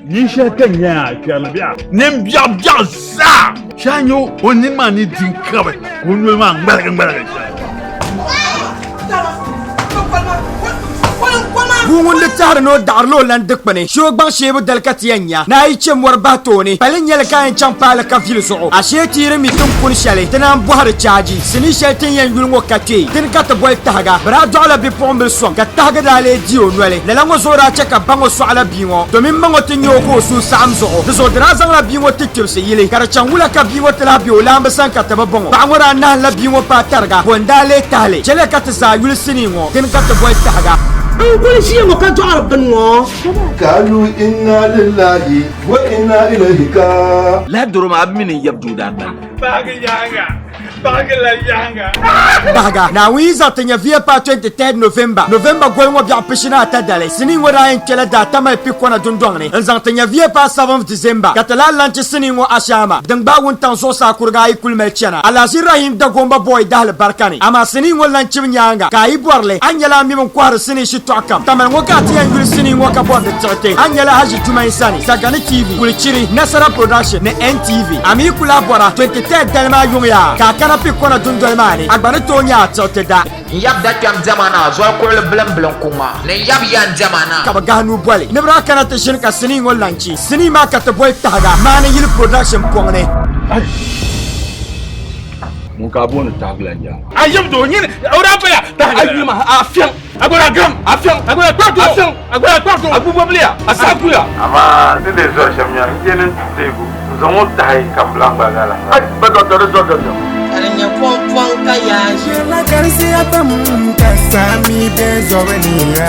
Nin shɛli ka nya a kpɛrili biɛɣu nin biɛɣu biɛɣu zaa shɛli nyɛ o nini maa ni di n-kabi ka o noli maa ŋmaligi ŋmaligi shɛli. Bua ŋun di tɛhiri ni o daɣirila o lan dikpini, shee o gbaŋ sheebu dali ka ti yɛn nya ni a yi chɛ mɔri bahi tooni, pali n-nyɛli ka a yɛn chaŋ paali ka vili zuɣu. Ashee ti yi di mi ti ni kuni shɛli, ti naan bɔhiri chaaji. Sinii shɛli ti ni yɛn yuli ŋɔ ka kpee, dini ka ti boli tahiga. Bɛ daa dɔɣila bipuɣimbil sɔŋ ka tahiga daa lee di o noli. Lala ŋɔ zuɣu daa chɛ ka ba ŋɔ sɔɣila bia ŋɔ, domin ma ŋɔ ti nya o ka o suhu saɣim zuɣu. Di zuɣu di daa zaŋla bia ŋɔ ti kpibisi yili, ka di chaŋ wula ka bia ŋɔ ti lahi be o laamba sani ka ti bi bɔŋɔ. Paɣa ŋɔ daa nahinla bia ŋɔ paai tariga, bɔ n-daa lee tahi li? Chɛliya ka ti zaa yuli sinii ŋɔ, dini ka ti boli tahiga. N kuli ʒiya ŋɔ ka dɔɣiri bini ŋɔ. Kalu inna lillahi wa inna ilayhi ka. Lahi doro maa a bi mi ni n yab doo daa kpali. Baagi yaaŋa, baagi la yaaŋa. Bahiga, Naawuni yi zaŋ ti nya viya paai 23rd November, November goli ŋɔ biɛɣu pishi ni ata dali, sinii ŋɔ daa yɛn kpɛla daa Tamale Pikona dundɔŋ ni n-zaŋ ti nya viya paai 7th December, ka ti lahi lanchi sinii ŋɔ ashaama din gbaai wuntaŋ zuɣusaa kuriga ayi kuli mali chana Alhaji Rahim Dagomba Boy dahili barika ni. Amaa sinii ŋɔ lanchibu nyaaŋa ka a yi bɔri li, a ni nyɛla a mi bɛn kɔhiri sinii shitɔɣu kam. Tamale ŋɔ ka a ti yɛn yuli sinii ŋɔ ka bɔri di tiɣiti, a ni nyɛla Haji Jumain sani, Sagani TV, Kulichiri, Nasara Production ni NTV. A mi yi ku lahi bɔra, 23rd dali maa yuŋ yaa ka a kana Pikona dundoli maa ni, a gba ni tooi nya a tiɣiti da. N yab da kpɛm diɛma na, zoli kuɣili bilimbilim ku ŋma. Ni n yab ya n diɛma na. Ka bɛ gahi nuu boli ni bɛ daa kana ti ʒini ka sinii ŋɔ lanchi. Sinii maa ka ti boli tahiga maani yili production pɔŋ ni. Ŋun ka a booni tahigila n-nya. A yab doo nyini o daa paya tahigila. A yuli ma a fiɛŋ. A gbara gam. A fiɛŋ. A gbara kparito. A fiɛŋ. A gbara kparito. A gbubi a sakuya. Amaa ti lee zɔri shɛm nya, n je ni n ti teegu n-zaŋ o tahi ka m bilan gbaagi a lahi. Ba dɔ dɔ dɔ dɔ dɔ. Ka di nyɛ pɔŋpɔŋ ka yaa ʒi. Yɛla galisiya pam ka saami be zɔbu ni ya.